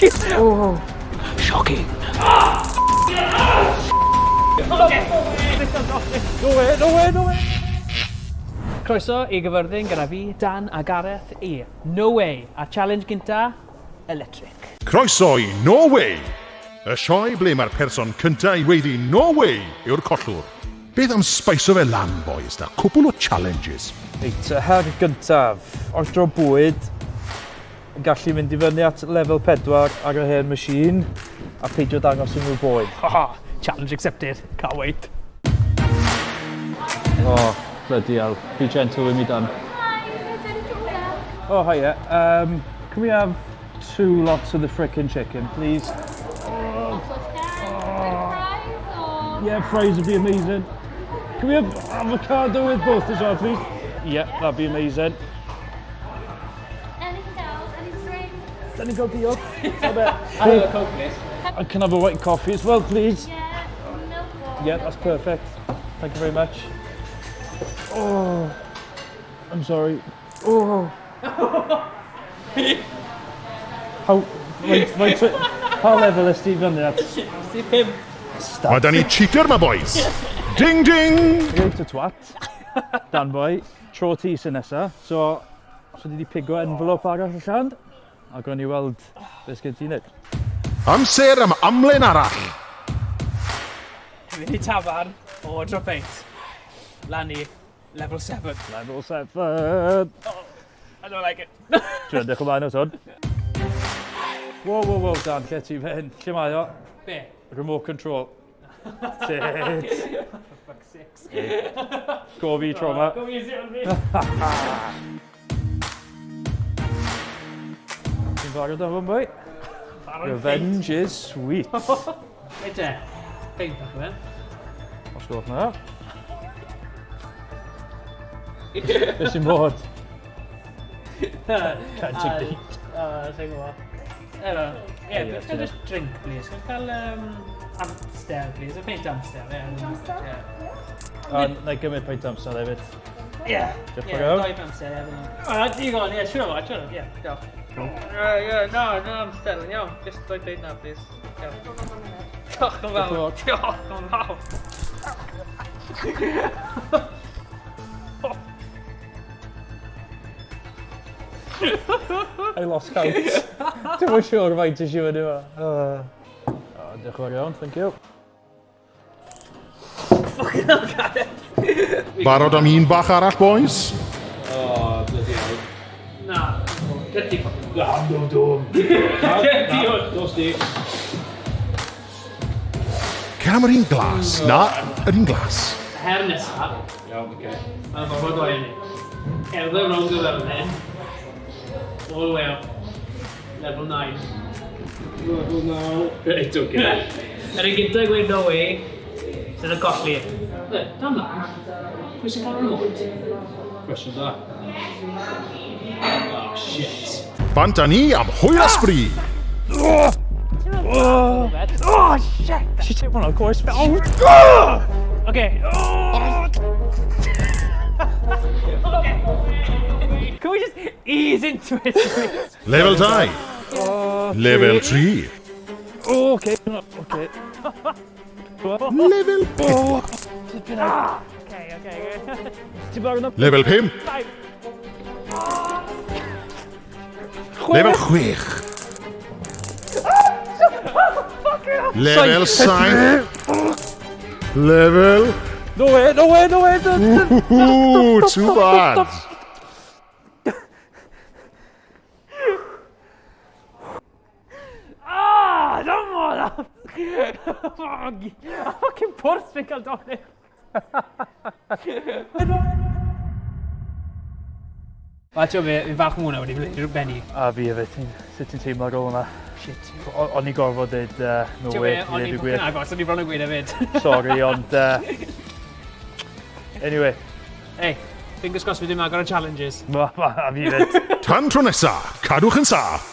Oh. Shocking. No way, no way, no way. Croeso i Gyfyrddin gyda fi, Dan a Gareth i No Way a challenge gynta, electric. Croeso i No Way! Y sioe ble mae'r person cynta i weiddi No Way yw'r collwr. Beth am sbeiso fe lan, boys, 'da cwpwl o challenges? Reit, y her gyntaf, ordro bwyd, yn gallu mynd i fyny at lefel 4 ar yr hen machine a peidio dangos unrhyw boen. Haha, challenge accepted, can't wait. Oh, bloody hell. Be gentle with me, Dan. Hi, is ready to order? Oh, hiya. Can we have two lots of the frickin' chicken, please? Hot sauce can, fries or? Yeah, fries would be amazing. Can we have avocado with both as well, please? Yeah, that'd be amazing. Anything else? Any drink? Then you go diod. I have a Coke, please. I can have a white coffee as well, please. Yeah, milk or? Yeah, that's perfect. Thank you very much. Oh, I'm sorry. Oh. How, wait, wait, wait. Pa lefel ys ti fyny at? Si pump. Mae da ni cheater ma, boys! Ding ding! Reit y twat. Dan boy, tro ti sy'n nesa. So, os ydy di pigo envelope arall allan, a gwnawn ni weld beth sgen ti'n neud. Amser am amlen arall! Mynd i tafarn, ordro peint. Lan i level 7. Level 7! Oh, I don't like it. Dwi'n edrych ymlaen at hwn. Wow, wow, wow, Dan, lle ti'n fynd? Lle mae o? Be? Remote control. Tit. For fuck's sakes. Go fi tro yma. Go easy on me. Ti'n barod am hwn, boi? Revenge is sweet. Reit te, peint bach fe. Os gwelwch na. Beth sy'n bod? Can't take the heat. Sa'n gwybod. Ero, ie, yeah, can just drink, please. Can cael Amstel, please. A peint Amstel, ie. Amstel? Ie. A na i gymryd peint Amstel hefyd. Ie. Diolch Ie, yn fawr. doi Amstel hefyd. O, digon, ie, siwr o fod, siwr o fod, ie, diolch. Ie, ie, na, na, Amstel, iawn. Just doi peint na, please. Iawn. Diolch yn fawr. Diolch yn fawr. I lost count. Dwi'n yn siŵr faint ys i fyny fo. Oh, diolch yn fawr iawn, thank you. Fucking hell, Gareth. Barod am un bach arall, boys? Oh, bloody hell. Na, get the fucking... Na, no, dwm. Get the hwn. Dos di. Cer am yr un glas. Na, yr un glas. Her nesa. Iawn, oce. Mae'n gorfod doi ni. Cerdded rownd y lefel hyn. All the way up. Level 9. Level 9. Reit, oce. Yr un gyntaf i gweud no way, sydd yn colli. Dan mlaen, pwy sy'n cael y remote? Cwestiwn da. Oh, shit. Bant â ni am hwyl a sbri! Oh, oh, shit! Shit, hwnna'n coes. Oh! Okay. Okay. Can we just ease into it, please? Lefel 2. Lefel 3. Oh, okay. Okay. Lefel 4. Okay. Ti'n barod am... Lefel 5. Five. Lefel 6. Lefel 7. Lefel... No way, no way, no way! Ooh, too bad. Ah, come on! Fucking pwrs fi'n cael dod. Wel, ti'n fe, fi'n falch ma hwnna wedi benni. A fi hefyd, sut ti'n teimlo ar ôl hwnna? Shit. O'n i gorfod dweud no Ti'n way, fe, i o'n ddeud i'n y gwir. fucking agos, o'n i bron yn gweud hefyd. Sorry, ond... Anyway, Hey, fingers crossed fi ddim agor y challenges. a fi hefyd. Tan tro nesa, cadwch yn saff.